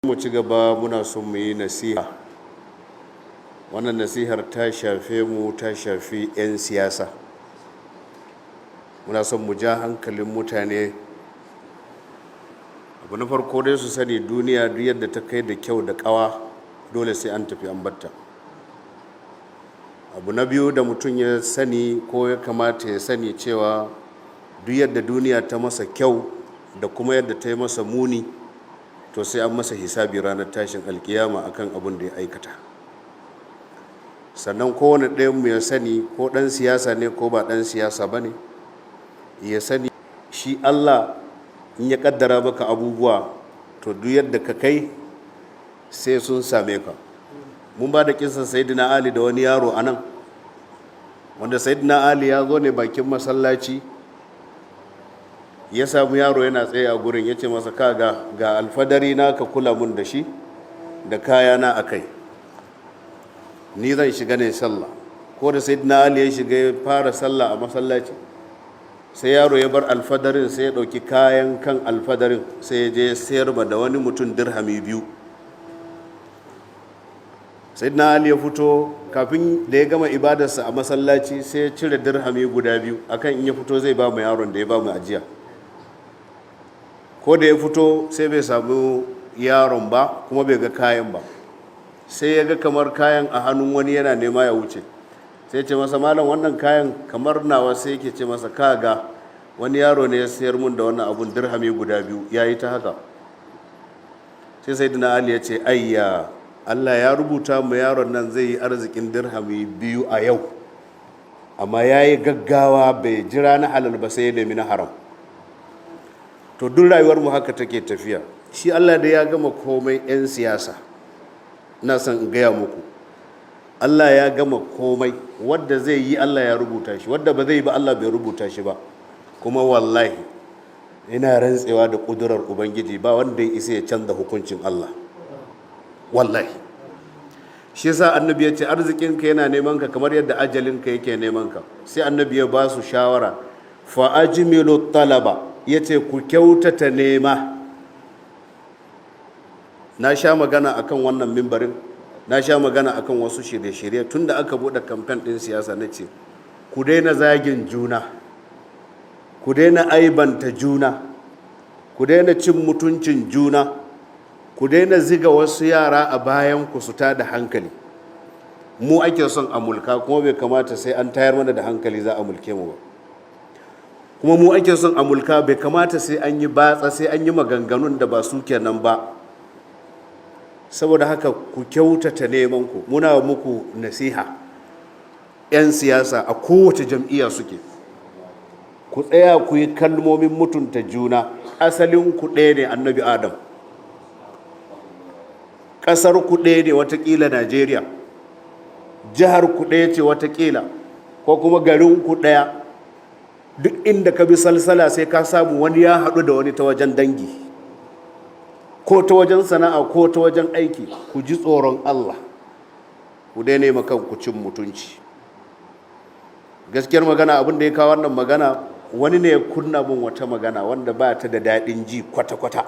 Mu ci gaba, muna son mu yi nasiha. Wannan nasihar ta shafe mu, ta shafi 'yan siyasa. Muna son mu ja hankalin mutane. Abu na farko dai, su sani duniya duk yadda ta kai da kyau da kawa, dole sai an tafi an batta. Abu na biyu da mutum ya sani ko ya kamata ya sani cewa duk yadda duniya ta masa kyau da kuma yadda ta yi masa muni, to sai an masa hisabi ranar tashin alkiyama akan abin da ya aikata. Sannan kowane ɗayanmu ya sani, ko ɗan siyasa ne ko ba ɗan siyasa ba ne, ya sani shi Allah in ya kaddara maka abubuwa, to duk yadda ka kai sai sun same ka. Mun ba da kisan Sayyidina Ali da wani yaro a nan, wanda Sayyidina Ali ya zo ne bakin masallaci, ya samu yaro yana tsaye a gurin, ya ce masa, "Kaga, ga alfadari na, ka kula mun da shi da kayana a kai, ni zan shiga ne sallah." Ko da Sayyidina Ali ya shiga ya fara sallah a masallaci, sai yaro ya bar alfadarin, sai ya ɗauki kayan kan alfadarin, sai ya je sayar ba da wani mutum dirhami 2. Sayyidina Ali ya fito, kafin da ya gama ibadarsa a masallaci, sai ya cire dirhami guda 2 akan in ya fito zai ba mu yaron da ya ba mu ajiya. Ko da ya fito, sai bai samu yaron ba, kuma bai ga kayan ba. Sai ya ga kamar kayan a hannun wani yana nema ya wuce. Sai ce masa, "Malam, wannan kayan kamar nawa." Sai yake ce masa, "Kaga, wani yaro ne ya sayar mun da wannan abun dirhami guda 2." Ya yi ta haka. Sai Sayyidina Ali ya ce, "Ayya, Allah ya rubuta mu yaron nan zai yi arzikin dirhami 2 a yau, amma ya yi gaggawa, bai jira na halal ba, sai ya nemi na haram." To duk rayuwar mu haka take tafiya. Shi Allah da ya gama komai. 'Yan siyasa, ina son in gaya muku, Allah ya gama komai. Wadda zai yi, Allah ya rubuta shi. Wadda ba zai yi ba, Allah bai rubuta shi ba. Kuma wallahi, ina rantsewa da ƙudurar Ubangiji, ba wanda ya isa ya canza hukuncin Allah, wallahi. Shi yasa Annabi ya ce arzikinka yana neman ka kamar yadda ajalinka yake neman ka. Sai Annabi ya ba su shawara, "Fa ajmilu talaba", ya ce ku kyautata nema. Na sha magana akan wannan mimbarin, na sha magana akan wasu shirye-shirye tun da aka buɗe kamfen ɗin siyasa. Na ce ku daina zagin juna, ku daina aibanta juna, ku daina cin mutuncin juna, ku daina ziga wasu yara a bayan ku su da hankali. Mu ake son a mulka, kuma bai kamata sai an tayar mana da hankali za a mulke mu ba. Kuma mu ake son a mulka, bai kamata sai an yi batsa, sai an yi maganganun da ba su kenan ba. Saboda haka ku kyautata neman ku. Muna muku nasiha, 'yan siyasa a kowace jam'iyya suke, ku tsaya ku yi kalmomin mutunta juna. Asalin ku ɗaya ne, Annabi Adam. Ƙasar ku ɗaya ne, watakila Najeriya. Jihar ku ɗaya ce watakila, ko kuma garin ku ɗaya. Duk inda ka bi salsala, sai ka samu wani ya haɗu da wani ta wajen dangi, ko ta wajen sana'a, ko ta wajen aiki. Ku ji tsoron Allah, ku daina ku cin mutunci. Gaskiyar magana, abin da ya kawo wannan magana, wani ne ya kunna mun wata magana wanda ba ta da daɗin ji kwata-kwata.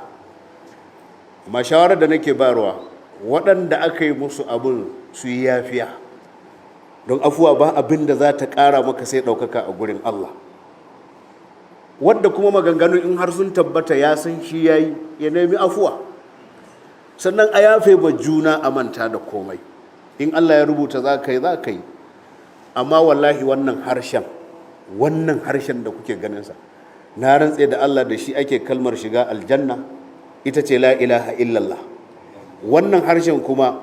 Amma shawarar da nake bayarwa, waɗanda aka yi musu abin su yi yafiya, don afuwa ba abin da za ta ƙara maka sai ɗaukaka a gurin Allah. Wadda kuma maganganu in har sun tabbata, ya san shi ya yi, ya nemi afuwa, sannan a yafe ba juna, a manta da komai. In Allah ya rubuta za ka yi, za ka yi. Amma wallahi, wannan harshen, wannan harshen da kuke ganinsa, na rantse da Allah, da shi ake kalmar shiga aljanna, ita ce la ilaha illallah. Wannan harshen kuma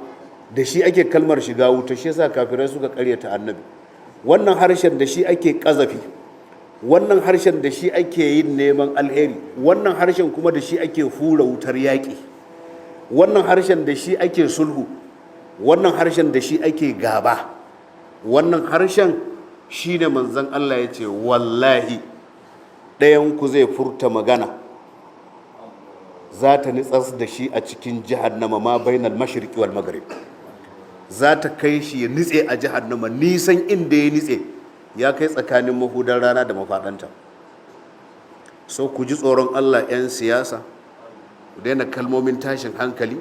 da shi ake kalmar shiga wuta, shi yasa kafirai suka karyata Annabi. Wannan harshen da shi ake kazafi, wannan harshen da shi ake yin neman alheri, wannan harshen kuma da shi ake hura wutar yaƙi, wannan harshen da shi ake sulhu, wannan harshen da shi ake gaba. Wannan harshen shi ne Manzan Allah ya ce wallahi ɗayanku zai furta magana, za ta nitsas da shi a cikin jahannama ma bainal mashriqi wal maghrib. Za ta kai shi ya nitse a jahannama, nisan inda ya nitse ya kai tsakanin mahudar rana da mafaɗanta. So ku ji tsoron Allah, 'yan siyasa, ku daina kalmomin tashin hankali.